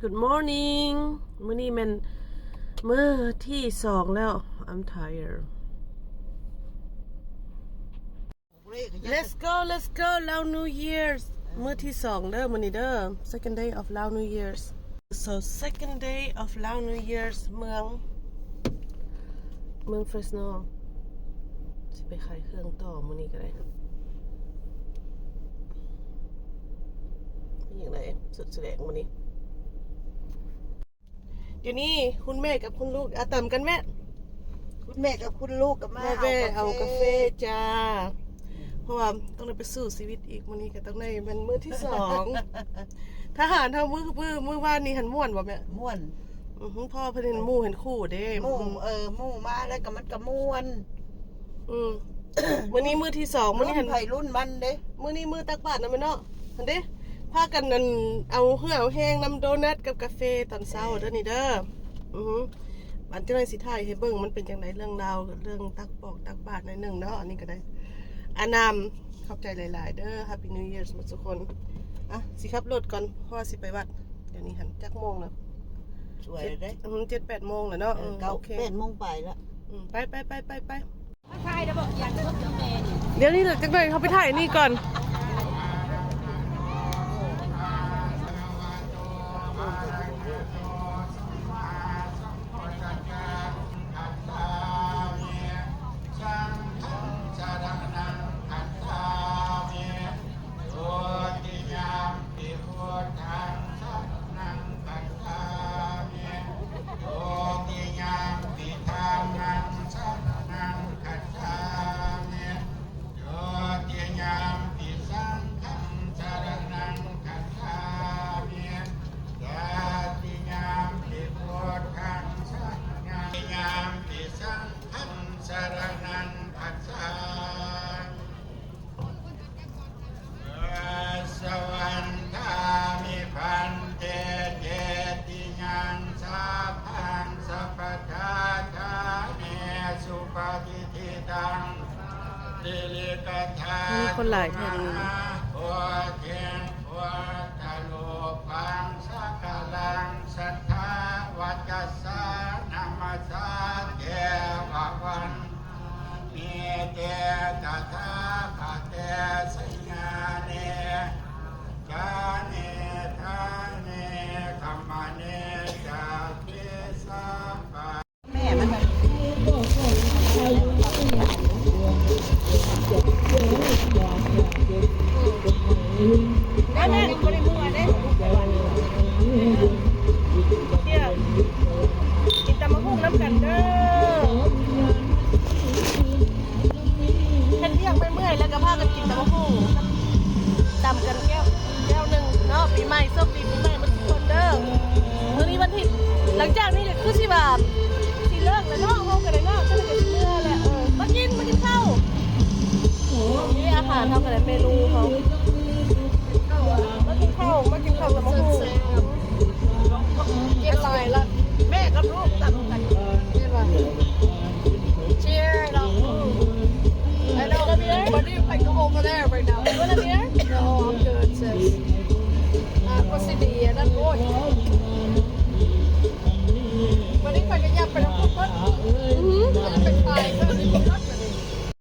Good morning. ມື້ນີ້ແມ່ນມື້ທີສອງແລ້ວ. I'm tired. Let's go, let's go. Lao New Year's ມື້ທີສອງເດີ ມື້ນີ້ເດີ. Second day of Lao New Year's. So second day of Lao New Year's ເມືອງ ເມືອງ Fresno. ຊິໄປຂາຍເຄື່ອງຕໍ່ມື້ນີ້ກໍໄດ້. ມີຫຍັງແດ່ ສຸດສະແດງມື້ນີ້? ດຽວນີ້ຄຸນແມ່ກັບຄຸນລູກ ອາ ຕຳກັນແມ່. ຄຸນແມ່ກັບຄຸນລູກກໍມາ ມາແວ່ເອົາກາເຟ ເອົາກາເຟຈ້າ ເພາະວ່າຕ້ອງໄດ້ໄປສູ້ຊີວິດອີກ. ມື້ນີ້ກໍຕ້ອງໄດ້ ແມ່ນມື້ທີສອງ. ທະຫານເຮົາມື້ ມື້ ມື້ວານນີ້ຫັ້ນມ່ວນບໍ່ແມ່? ມ່ວນ. ອື ພໍເພິ່ນເຫັນໝູ່ເຫັນຄູ່ເດ້. ໝູ່ ອື ເອີ ໝູ່ມາແລ້ວກໍມັນກໍມ່ວນ. ອື ມື້ນີ້ມື້ທີສອງ ມື້ນີ້ຫັ້ນ ລຸ້ນໃຜລຸ້ນມັນເດ້. ມື້ນີ້ມື້ຕັກບາດນະແມ່ເນາະ. ຫັ້ນເດ້ ພາກັນ ອັນ ເອົາເຫື່ອເອົາແຮງນຳໂດນັດກັບກາເຟຕອນເຊົ້າເດີນີ້ເດີ. ອື ອັນ ຈັ່ງໃດຊິຖ່າຍໃຫ້ເບິ່ງ ມັນເປັນຈັ່ງໃດ ເລື່ອງລາວ ເລື່ອງຕັກບອກຕັກບາດໜ້ອຍໜຶ່ງເນາະ. ອັນນີ້ກໍໄດ້ ອານາມ ຂອບໃຈຫຼາຍໆເດີ. Happy New Year ໝົດທຸກຄົນ. ອ່ະ ຊິຂັບລົດກ່ອນ ເພາະວ່າຊິໄປວັດ. ດຽວນີ້ຫັ້ນຈັກໂມງແລ້ວ? ສວຍເດ້ ເຈັດ ອື ເຈັດແປດໂມງແລ້ວເນາະ. ເອີ ເອີ ເກົ້າ ໂອເຄ ແປດໂມງປາຍລະ. ອື ໄປ ໄປ ໄປ ໄປ ໄປ. ດຽວນີ້ແຫຼະ ຈັກໜ້ອຍເຮົາໄປຖ່າຍນີ້ກ່ອນ. Vandāmi bhante cetiyaṃ sabbaṃ sabbattha ṭhāne supatiṭṭhitaṃ. ມີຄົນຫຼາຍແທ້ມື້ນີ້. Bodhiṃ buddharūpaṃ sakalaṃ saddhā vacasā namassāmeva van me te tathāgate sayane āsane ṭhāne gamane cāpi sabba. ກິນຕຳບັກຫຸ່ງນຳກັນເດີ. ເຮັດວຽກເມື່ອຍໆ ແລ້ວກໍພາກັນກິນຕຳບັກຫຸ່ງ ຕຳກັນແກ້ວ ແກ້ວໜຶ່ງເນາະ. ປີໃໝ່ ໂຊກດີປີໃໝ່ໝົດທຸກຄົນເດີ. ມື້ນີ້ວັນທິດ ຫຼັງຈາກນີ້ກໍຄືຊິວ່າຊິເລີກແລ້ວເນາະ ເວົ້າກັນໄດ້ເນາະ ຈັ່ງໃດກໍຊິເມືອແຫຼະ. ເອີ ມາກິນ ມາກິນເຂົ້າ. ນີ້ອາຫານເຮົາກໍໄດ້ ເມນູເຮົາ